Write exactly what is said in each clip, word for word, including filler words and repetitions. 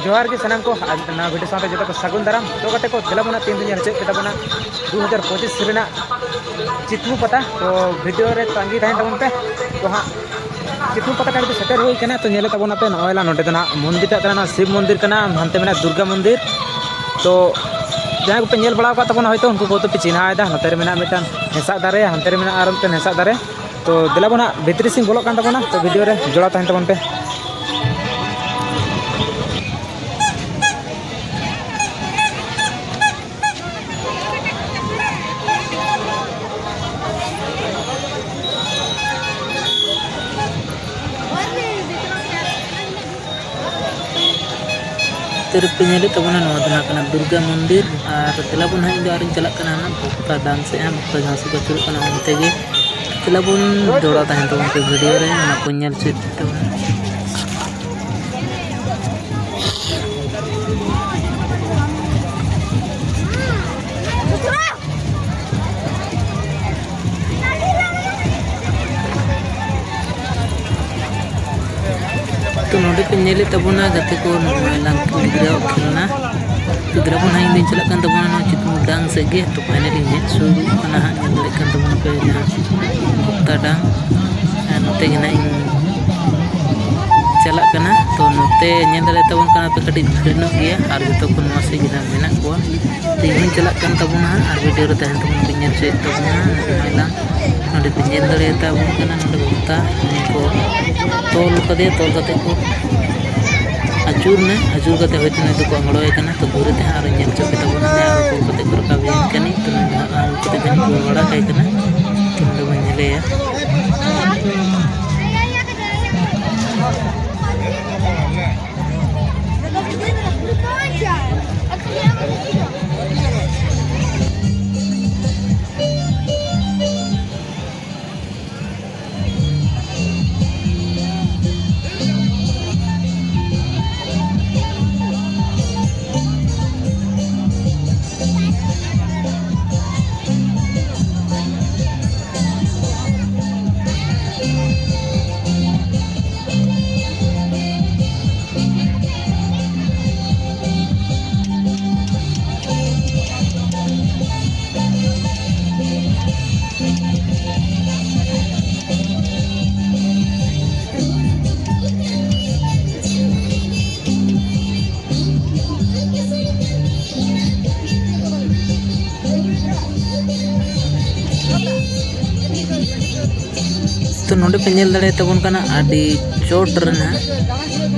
ᱡᱚᱦᱟᱨ ᱜᱮ ᱥᱟᱱᱟᱢ ᱠᱚ, ᱟᱨ ᱱᱚᱣᱟ ᱵᱷᱤᱰᱤᱭᱳ ᱥᱟᱶᱛᱮ ᱡᱚᱛᱚ ᱠᱚ ᱥᱟᱹᱜᱩᱱ ᱫᱟᱨᱟᱢ᱾ ᱛᱚ ᱜᱟᱛᱮ ᱠᱚ, ᱫᱮᱞᱟ ᱵᱚᱱᱟ ᱛᱮᱦᱮᱧ ᱫᱚᱧ ᱧᱮᱞ ᱦᱚᱪᱚᱭᱮᱫ ᱯᱮ ᱛᱟᱵᱚᱱᱟ ᱫᱩ ᱦᱟᱡᱟᱨ ᱯᱚᱸᱪᱤᱥ ᱨᱮᱱᱟᱜ ᱪᱤᱛᱢᱩ ᱯᱟᱛᱟ᱾ ᱛᱚ ᱵᱷᱤᱰᱤᱭᱳ ᱨᱮ ᱛᱟᱺᱜᱤ ᱛᱟᱦᱮᱱ ᱛᱟᱵᱚᱱ ᱯᱮ᱾ ᱛᱚ ᱦᱟᱸᱜ ᱪᱤᱛᱢᱩ ᱯᱟᱛᱟ ᱴᱟᱺᱰᱤ ᱛᱮ ᱥᱮᱴᱮᱨ ᱦᱩᱭ ᱠᱟᱱᱟ᱾ ᱛᱚ ᱧᱮᱞᱮᱫ ᱛᱟᱵᱚᱱᱟᱯᱮ ᱱᱚᱜᱼᱚᱭ ᱞᱟᱝ ᱱᱚᱸᱰᱮ ᱫᱚ ᱱᱟᱜ ᱢᱚᱱᱫᱤᱨ ᱴᱟᱜ ᱠᱟᱱᱟ, ᱱᱚᱣᱟ ᱥᱤᱵ ᱢᱚᱱᱫᱤᱨ ᱠᱟᱱᱟ, ᱦᱟᱱᱛᱮ ᱢᱮᱱᱟᱜᱼᱟ ᱫᱩᱨᱜᱟ ᱢᱚᱱᱫᱤᱨ᱾ ᱛᱚ ᱡᱟᱦᱟᱸᱭ ᱠᱚᱯᱮ ᱧᱮᱞ ᱵᱟᱲᱟ ᱟᱠᱟᱫ ᱛᱟᱵᱚᱱᱟ ᱦᱚᱭᱛᱳ ᱩᱱᱠᱩ ᱠᱚᱫᱚ ᱯᱮ ᱪᱤᱱᱦᱟᱹᱣ ᱮᱫᱟ᱾ ᱱᱚᱛᱮ ᱨᱮ ᱢᱮᱱᱟᱜᱼᱟ ᱢᱤᱫᱴᱟᱝ ᱦᱮᱸᱥᱟᱜ ᱫᱟᱨᱮ, ᱦᱟᱱᱛᱮ ᱨᱮ ᱢᱮᱱᱟᱜᱼᱟ ᱟᱨ ᱢᱤᱫᱴᱟᱝ ᱦᱮᱸᱥᱟᱜ ᱫᱟᱨᱮ᱾ ᱛᱚ ᱫᱮᱞᱟ ᱵᱚᱱ ᱦᱟᱸᱜ ᱵᱷᱤᱛᱨᱤ ᱥᱮᱫ ᱵᱚᱞᱚᱜ ᱠᱟᱱ ᱛᱟᱵᱚᱱᱟ, ᱛᱚ ᱵᱷᱤᱰᱤᱭᱳ ᱨᱮ ᱡᱚᱲᱟᱣ ᱛᱟᱦᱮᱱ ᱛᱟᱵᱚᱱ ᱯᱮ᱾ ᱛᱮ ᱨᱮᱯᱮ ᱧᱮᱞᱮᱫ ᱛᱟᱵᱚᱱᱟ, ᱱᱚᱣᱟ ᱫᱚ ᱱᱟᱜ ᱠᱟᱱᱟ ᱫᱩᱨᱜᱟ ᱢᱚᱱᱫᱤᱨ᱾ ᱟᱨ ᱫᱮᱞᱟ ᱵᱚᱱ ᱦᱟᱸᱜ, ᱤᱧ ᱫᱚ ᱟᱨᱤᱧ ᱪᱟᱞᱟᱜ ᱠᱟᱱᱟ ᱦᱟᱸᱜ ᱵᱷᱚᱠᱛᱟ ᱰᱟᱝ ᱥᱮᱫ, ᱦᱟᱸᱜ ᱵᱷᱚᱠᱛᱟ ᱡᱟᱦᱟᱸ ᱥᱮᱫ ᱠᱚ ᱟᱹᱪᱩᱨᱚᱜ ᱠᱟᱱᱟ ᱚᱱᱛᱮ ᱜᱮ᱾ ᱫᱮᱞᱟ ᱵᱚᱱ ᱡᱚᱲᱟᱣ ᱛᱟᱦᱮᱱ ᱛᱟᱵᱚᱱ ᱯᱮ ᱵᱷᱤᱰᱤᱭᱳ ᱨᱮ, ᱚᱱᱟ ᱠᱚ ᱧᱮᱞ ᱪᱮᱫ ᱛᱟᱵᱚᱱᱟ᱾ ᱛᱚ ᱱᱚᱰᱮ ᱯᱮ ᱧᱮᱞᱮᱫ ᱛᱟᱵᱚᱱᱟ ᱜᱟᱛᱮ ᱠᱚ, ᱱᱚᱜᱼᱚᱭ ᱞᱟᱝ ᱜᱤᱫᱽᱨᱟᱹᱣᱟᱜ ᱠᱷᱮᱞᱱᱟ᱾ ᱜᱤᱫᱽᱨᱟᱹ ᱠᱚ ᱱᱟᱦᱟᱜ ᱤᱧ ᱫᱚᱧ ᱪᱟᱞᱟᱜ ᱠᱟᱱ ᱛᱟᱵᱚᱱᱟ ᱱᱚᱣᱟ ᱪᱤᱛᱢᱩ ᱰᱟᱝ ᱥᱮᱫ ᱜᱮ᱾ ᱛᱚ finally ᱤᱧ ᱦᱮᱡ ᱥᱩᱨᱩᱜ ᱠᱟᱱᱟ ᱦᱟᱸᱜ, ᱧᱮᱞ ᱫᱟᱲᱮᱭᱟᱜ ᱠᱟᱱ ᱛᱟᱵᱚᱱᱟ ᱯᱮ ᱡᱟᱦᱟᱸ ᱵᱷᱚᱠᱛᱟ ᱰᱟᱝ᱾ ᱟᱨ ᱱᱚᱛᱮ ᱜᱮ ᱱᱟᱦᱟᱜ ᱤᱧ ᱪᱟᱞᱟᱜ ᱠᱟᱱᱟ᱾ ᱛᱚ ᱱᱚᱛᱮ ᱧᱮᱞ ᱫᱟᱲᱮᱭᱟᱜ ᱛᱟᱵᱚᱱ ᱠᱟᱱᱟ ᱯᱮ, ᱠᱟᱹᱴᱤᱡ ᱵᱷᱤᱲ ᱧᱚᱜ ᱜᱮᱭᱟ᱾ ᱟᱨ ᱡᱚᱛᱚ ᱠᱚ ᱱᱚᱣᱟ ᱥᱮᱫ ᱜᱮ ᱱᱟᱦᱟᱜ ᱢᱮᱱᱟᱜ ᱠᱚᱣᱟ᱾ ᱛᱚ ᱤᱧ ᱦᱚᱸᱧ ᱪᱟᱞᱟᱜ ᱠᱟᱱ ᱛᱟᱵᱚᱱᱟ ᱦᱟᱸᱜ, ᱟᱨ ᱵᱷᱤᱰᱤᱭᱳ ᱨᱮ ᱛᱟᱦᱮᱱ ᱛᱟᱵᱚᱱ ᱯᱮ, ᱧᱮᱞ ᱦᱚᱪᱚᱭᱮᱫ ᱛᱟᱵᱚᱱᱟ᱾ ᱱᱚᱜᱼᱚᱭ ᱞᱟᱝ ᱱᱚᱰᱮ ᱯᱮ ᱧᱮᱞ ᱫᱟᱲᱮᱭᱟᱛᱟ ᱵᱚᱱ ᱠᱟᱱᱟ, ᱱᱚᱰᱮ ᱵᱷᱚᱠᱛᱟ ᱩᱱᱤ ᱠᱚ ᱛᱚᱞ ᱠᱟᱫᱮᱭᱟ, ᱛᱚᱞ ᱠᱟᱛᱮ ᱠᱚ ᱟᱹᱪᱩᱨ ᱱᱟ, ᱟᱹᱪᱩᱨ ᱠᱟᱛᱮ ᱦᱚᱭᱛᱳ ᱱᱩᱭ ᱫᱚᱠᱚ ᱟᱝᱲᱚᱭᱮ ᱠᱟᱱᱟ᱾ ᱛᱚ ᱜᱷᱩᱨᱮ ᱛᱮ ᱦᱟᱸᱜ ᱟᱨᱚ ᱧᱮᱞ ᱦᱚᱪᱚ ᱯᱮ ᱛᱟᱵᱚᱱᱟ, ᱡᱟᱦᱟᱸ ᱠᱚ ᱠᱟᱛᱮ ᱠᱚ ᱨᱟᱠᱟᱵ ᱮᱱ ᱠᱟᱹᱱᱤ, ᱛᱚ ᱱᱩᱭ ᱫᱚ ᱦᱟᱸᱜ ᱟᱬᱜᱚ ᱠᱟᱛᱮ ᱡᱟᱹᱱᱤᱡ ᱠᱚ ᱨᱚᱲᱟ ᱠᱟᱭ ᱠᱟᱱᱟ᱾ ᱛᱚ ᱱᱚᱰᱮ ᱵᱚᱱ ᱧᱮᱞᱮᱭᱟ᱾ ᱚᱸᱰᱮ ᱯᱮ ᱧᱮᱞ ᱫᱟᱲᱮᱭᱟᱛᱟᱵᱚᱱ ᱠᱟᱱᱟ, ᱟᱹᱰᱤ ᱪᱚᱴ ᱨᱮ ᱱᱟᱦᱟᱜ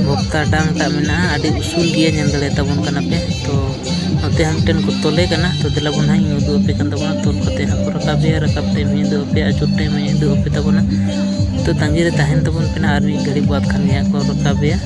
ᱵᱷᱚᱠᱛᱟ ᱰᱟᱝ ᱴᱟᱜ ᱢᱮᱱᱟᱜᱼᱟ, ᱟᱹᱰᱤ ᱩᱥᱩᱞ ᱜᱮᱭᱟ᱾ ᱧᱮᱞ ᱫᱟᱲᱮᱭᱟᱛᱟᱵᱚᱱ ᱠᱟᱱᱟ ᱯᱮ᱾ ᱛᱚ ᱱᱚᱛᱮ ᱦᱚᱸ ᱢᱤᱫᱴᱮᱱ ᱠᱚ ᱛᱚᱞᱮ ᱠᱟᱱᱟ᱾ ᱛᱚ ᱫᱮᱞᱟ ᱵᱚᱱ ᱦᱟᱸᱜ ᱤᱧ ᱩᱫᱩᱜ ᱟᱯᱮ ᱠᱟᱱ ᱛᱟᱵᱚᱱᱟ, ᱛᱚᱞ ᱠᱟᱛᱮ ᱦᱟᱸᱜ ᱠᱚ ᱨᱟᱠᱟᱵᱮᱭᱟ᱾ ᱨᱟᱠᱟᱵ ᱴᱟᱭᱤᱢ ᱤᱧ ᱩᱫᱩᱜ ᱟᱯᱮᱭᱟ, ᱟᱹᱪᱩᱨ ᱴᱟᱭᱤᱢ ᱤᱧ ᱩᱫᱩᱜ ᱟᱯᱮ ᱛᱟᱵᱚᱱᱟ᱾ ᱛᱚ ᱛᱟᱺᱜᱤ ᱨᱮ ᱛᱟᱦᱮᱱ ᱛᱟᱵᱚᱱ ᱯᱮ ᱱᱟᱦᱟᱜ, ᱟᱨ ᱢᱤᱫ ᱜᱷᱟᱹᱲᱤᱡ ᱵᱟᱫᱽ ᱠᱷᱟᱱ ᱜᱮ ᱦᱟᱸᱜ ᱠᱚ ᱨᱟᱠᱟᱵᱮᱭᱟ᱾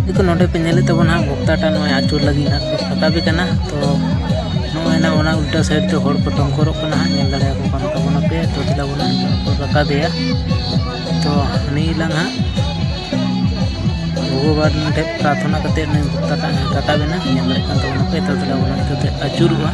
ᱱᱤᱛᱚᱜ ᱱᱚᱰᱮ ᱯᱮ ᱧᱮᱞᱮᱫ ᱛᱟᱵᱚᱱᱟ ᱦᱟᱸᱜ, ᱵᱚᱠᱛᱟᱴᱟ ᱱᱚᱜᱼᱚᱭ ᱟᱹᱪᱩᱨ ᱞᱟᱹᱜᱤᱫ ᱦᱟᱸᱜ ᱠᱚ ᱨᱟᱠᱟᱵᱮ ᱠᱟᱱᱟ᱾ ᱛᱚ ᱱᱚᱜᱼᱚᱭ ᱱᱟ ᱚᱱᱟ ᱩᱞᱴᱟᱹ ᱥᱟᱭᱤᱰ ᱛᱮ ᱦᱚᱲ ᱠᱚ ᱴᱚᱝᱠᱚᱨᱚᱜ ᱠᱟᱱᱟ ᱦᱟᱸᱜ, ᱧᱮᱞ ᱫᱟᱲᱮᱭᱟᱠᱚ ᱠᱟᱱ ᱛᱟᱵᱚᱱᱟᱯᱮ᱾ ᱛᱚ ᱫᱮᱞᱟ ᱵᱚᱱ ᱦᱟᱸᱜ ᱠᱚ ᱨᱟᱠᱟᱵᱮᱭᱟ᱾ ᱛᱚ ᱦᱟᱹᱱᱤ ᱞᱟᱝ ᱦᱟᱸᱜ ᱵᱷᱚᱜᱚᱵᱟᱱ ᱴᱷᱮᱱ ᱯᱨᱟᱨᱛᱷᱚᱱᱟ ᱠᱟᱛᱮ ᱱᱩᱭ ᱵᱚᱠᱛᱟᱴᱟᱜ ᱨᱟᱠᱟᱵᱮᱱᱟ, ᱧᱮᱞ ᱫᱟᱲᱮᱭᱟᱜ ᱠᱟᱱ ᱛᱟᱵᱚᱱᱟᱯᱮ᱾ ᱛᱚ ᱫᱮᱞᱟ ᱵᱚᱱ ᱦᱟᱸᱜ ᱱᱤᱛᱚᱜ ᱫᱚ ᱟᱹᱪᱩᱨᱚᱜᱼᱟ᱾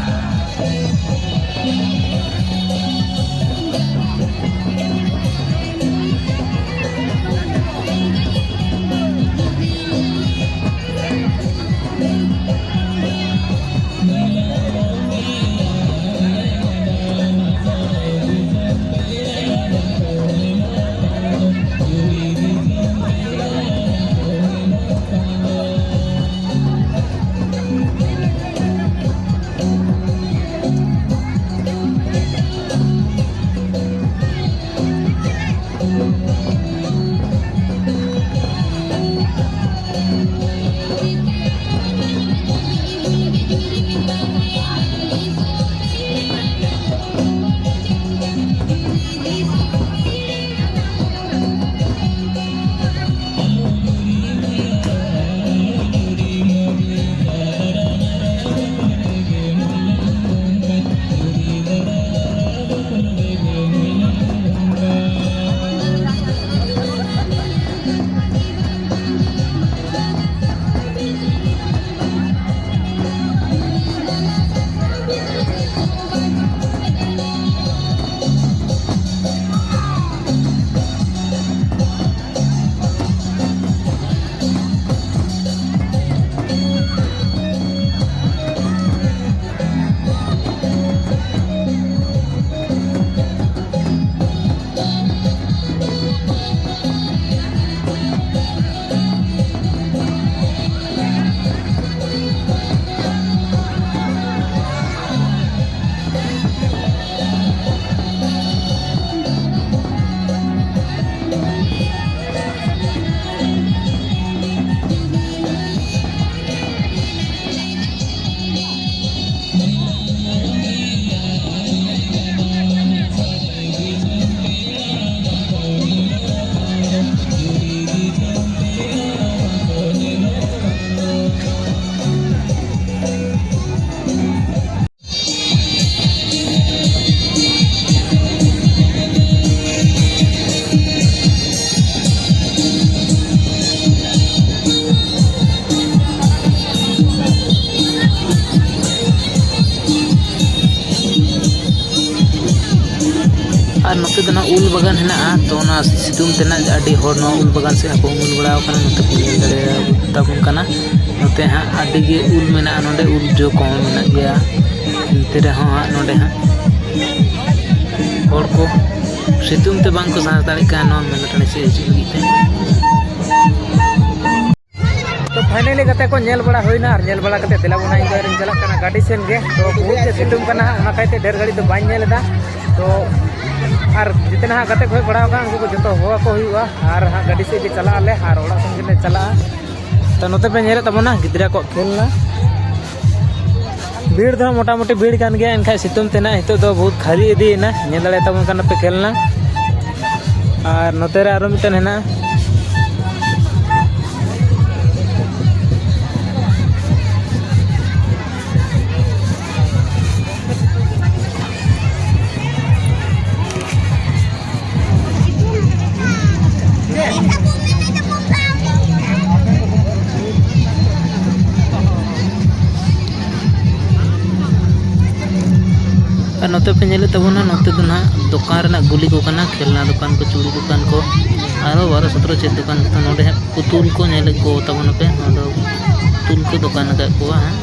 ᱱᱚᱛᱮ ᱫᱚ ᱱᱟᱜ ᱩᱞ ᱵᱟᱜᱟᱱ ᱦᱮᱱᱟᱜᱼᱟ, ᱛᱚ ᱚᱱᱟ ᱥᱤᱛᱩᱝ ᱛᱮ ᱱᱟᱜ ᱟᱹᱰᱤ ᱦᱚᱲ ᱱᱚᱣᱟ ᱩᱞ ᱵᱟᱜᱟᱱ ᱥᱮᱫ ᱦᱚᱸᱠᱚ ᱩᱢᱩᱞ ᱵᱟᱲᱟᱣ ᱠᱟᱱᱟ᱾ ᱱᱚᱛᱮ ᱯᱮ ᱧᱮᱞ ᱫᱟᱲᱮᱭᱟᱛᱟᱵᱚᱱ ᱠᱟᱱᱟ, ᱱᱚᱛᱮ ᱦᱟᱸᱜ ᱟᱹᱰᱤ ᱜᱮ ᱩᱞ ᱢᱮᱱᱟᱜᱼᱟ, ᱱᱚᱰᱮ ᱩᱞ ᱡᱚ ᱠᱚᱦᱚᱸ ᱢᱮᱱᱟᱜ ᱜᱮᱭᱟ᱾ ᱮᱱᱛᱮ ᱨᱮᱦᱚᱸ ᱦᱟᱸᱜ ᱱᱚᱰᱮ ᱦᱟᱸᱜ ᱦᱚᱲ ᱠᱚ ᱥᱤᱛᱩᱝ ᱛᱮ ᱵᱟᱝ ᱠᱚ ᱥᱟᱦᱟᱣ ᱫᱟᱲᱮᱭᱟᱜ ᱠᱟᱱᱟ ᱱᱚᱣᱟ ᱢᱮᱞᱟ ᱴᱟᱺᱰᱤ ᱥᱮᱫ ᱦᱤᱡᱩᱜ ᱞᱟᱹᱜᱤᱫ ᱛᱮ᱾ ᱛᱚ finally ᱜᱟᱛᱮ ᱠᱚ, ᱧᱮᱞ ᱵᱟᱲᱟ ᱦᱩᱭᱱᱟ, ᱟᱨ ᱧᱮᱞ ᱵᱟᱲᱟ ᱠᱟᱛᱮ ᱫᱮᱞᱟ ᱵᱚᱱᱟ, ᱤᱧ ᱫᱚ ᱟᱨᱤᱧ ᱪᱟᱞᱟᱜ ᱠᱟᱱᱟ ᱜᱟᱹᱰᱤ ᱥᱮᱱ ᱜᱮ᱾ ᱛᱚ ᱵᱚᱦᱩᱛ ᱜᱮ ᱥᱤᱛᱩᱝ ᱠᱟᱱᱟ ᱦᱟᱸᱜ, ᱚᱱᱟ ᱠᱟᱭᱛᱮ ᱰᱷᱮᱨ ᱜᱷᱟᱹᱲᱤᱡ ᱫᱚ ᱵᱟᱹᱧ ᱧᱮᱞ ᱮᱫᱟ᱾ ᱛᱚ ᱟᱨ ᱡᱮᱛᱮ ᱱᱟᱦᱟᱜ ᱜᱟᱛᱮ ᱠᱚ ᱦᱮᱡ ᱵᱟᱲᱟ ᱟᱠᱟᱱ, ᱩᱱᱠᱩ ᱠᱚ ᱡᱚᱛᱚ ᱦᱚᱦᱚ ᱟᱠᱚ ᱦᱩᱭᱩᱜᱼᱟ, ᱟᱨ ᱦᱟᱸᱜ ᱜᱟᱹᱰᱤ ᱥᱮᱫ ᱜᱮ ᱪᱟᱞᱟᱜ ᱟᱞᱮ, ᱟᱨ ᱚᱲᱟᱜ ᱥᱮᱱ ᱜᱮᱞᱮ ᱪᱟᱞᱟᱜᱼᱟ᱾ ᱛᱚ ᱱᱚᱛᱮ ᱯᱮ ᱧᱮᱞᱮᱫ ᱛᱟᱵᱚᱱᱟ ᱜᱤᱫᱽᱨᱟᱹ ᱠᱚᱣᱟᱜ ᱠᱷᱮᱞᱱᱟ᱾ ᱵᱷᱤᱲ ᱫᱚ ᱢᱚᱴᱟᱢᱩᱴᱤ ᱵᱷᱤᱲ ᱠᱟᱱ ᱜᱮᱭᱟ, ᱮᱱᱠᱷᱟᱱ ᱥᱤᱛᱩᱝ ᱛᱮ ᱱᱟᱜ ᱱᱤᱛᱚᱜ ᱫᱚ ᱵᱚᱦᱩᱛ ᱠᱷᱟᱹᱞᱤ ᱤᱫᱤᱭᱮᱱᱟ᱾ ᱧᱮᱞ ᱫᱟᱲᱮᱭᱟᱜ ᱛᱟᱵᱚᱱ ᱠᱟᱱᱟ ᱯᱮ ᱠᱷᱮᱞᱱᱟ᱾ ᱟᱨ ᱱᱚᱛᱮ ᱨᱮ ᱟᱨᱚ ᱢᱤᱫᱴᱮᱱ ᱦᱮᱱᱟᱜᱼᱟ᱾ ᱟᱨ ᱱᱚᱛᱮ ᱯᱮ ᱧᱮᱞᱮᱫ ᱛᱟᱵᱚᱱᱟ, ᱱᱚᱛᱮ ᱫᱚ ᱱᱟᱦᱟᱜ ᱫᱚᱠᱟᱱ ᱨᱮᱱᱟᱜ ᱜᱩᱞᱤ ᱠᱚ ᱠᱟᱱᱟ, ᱠᱷᱮᱞᱱᱟ ᱫᱚᱠᱟᱱ ᱠᱚ, ᱪᱩᱲᱤ ᱫᱚᱠᱟᱱ ᱠᱚ, ᱟᱨᱚ ᱵᱟᱨᱚ ᱥᱚᱛᱨᱚ ᱪᱮᱫ ᱫᱚᱠᱟᱱ ᱠᱚ᱾ ᱱᱚᱰᱮ ᱦᱟᱸᱜ ᱯᱩᱛᱩᱞ ᱠᱚ ᱧᱮᱞᱮᱫ ᱠᱚ ᱛᱟᱵᱚᱱᱟᱯᱮ, ᱱᱚᱣᱟ ᱫᱚ ᱯᱩᱛᱩᱞ ᱠᱚ ᱫᱚᱠᱟᱱ ᱟᱠᱟᱫ ᱠᱚᱣᱟ ᱦᱟᱸᱜ᱾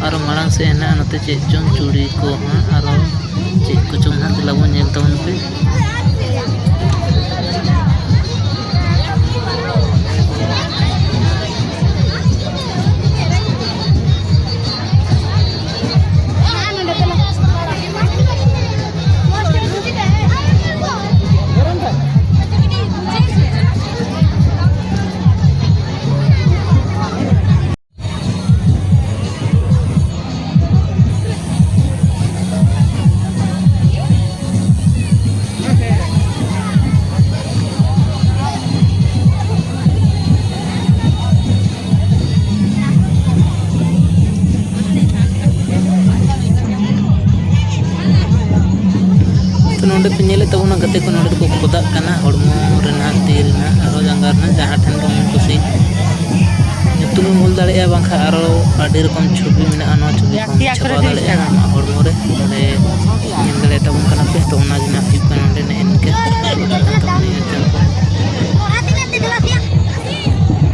ᱟᱨᱚ ᱢᱟᱲᱟᱝ ᱥᱮᱫ ᱦᱮᱱᱟᱜᱼᱟ ᱱᱚᱛᱮ ᱪᱮᱫ ᱪᱚᱝ ᱪᱩᱲᱤ ᱠᱚ ᱦᱟᱸᱜ, ᱟᱨᱚ ᱪᱮᱫ ᱠᱚᱪᱚᱝ ᱦᱟᱸᱜ, ᱫᱮᱞᱟ ᱵᱚᱱ ᱧᱮᱞ ᱛᱟᱵᱚᱱ ᱯᱮ᱾ ᱛᱚ ᱱᱚᱰᱮ ᱯᱮ ᱧᱮᱞᱮᱫ ᱛᱟᱵᱚᱱᱟ ᱜᱟᱛᱮ ᱠᱚ, ᱱᱚᱰᱮ ᱫᱚᱠᱚ ᱠᱷᱚᱫᱟᱜ ᱠᱟᱱᱟ ᱦᱚᱲᱢᱚ ᱨᱮᱱᱟᱜ, ᱛᱤ ᱨᱮᱱᱟᱜ, ᱟᱨᱦᱚᱸ ᱡᱟᱸᱜᱟ ᱨᱮᱱᱟᱜ, ᱡᱟᱦᱟᱸ ᱴᱷᱮᱱ ᱜᱮ ᱢᱚᱱ ᱠᱩᱥᱤ ᱧᱩᱛᱩᱢ ᱮᱢ ᱚᱞ ᱫᱟᱲᱮᱭᱟᱜᱼᱟ, ᱵᱟᱝᱠᱷᱟᱱ ᱟᱨᱚ ᱟᱹᱰᱤ ᱨᱚᱠᱚᱢ ᱪᱷᱚᱵᱤ ᱢᱮᱱᱟᱜᱼᱟ, ᱱᱚᱣᱟ ᱪᱷᱚᱵᱤ ᱠᱚ ᱪᱷᱟᱯᱟᱣ ᱫᱟᱲᱮᱭᱟᱜᱼᱟ ᱟᱢᱟᱜ ᱦᱚᱲᱢᱚ ᱨᱮ᱾ ᱱᱚᱰᱮ ᱧᱮᱞ ᱫᱟᱲᱮᱭᱟᱜ ᱛᱟᱵᱚᱱ ᱠᱟᱱᱟ ᱯᱮ, ᱛᱚ ᱚᱱᱟ ᱜᱮ ᱱᱟᱜ ᱦᱩᱭᱩᱜ ᱠᱟᱱᱟ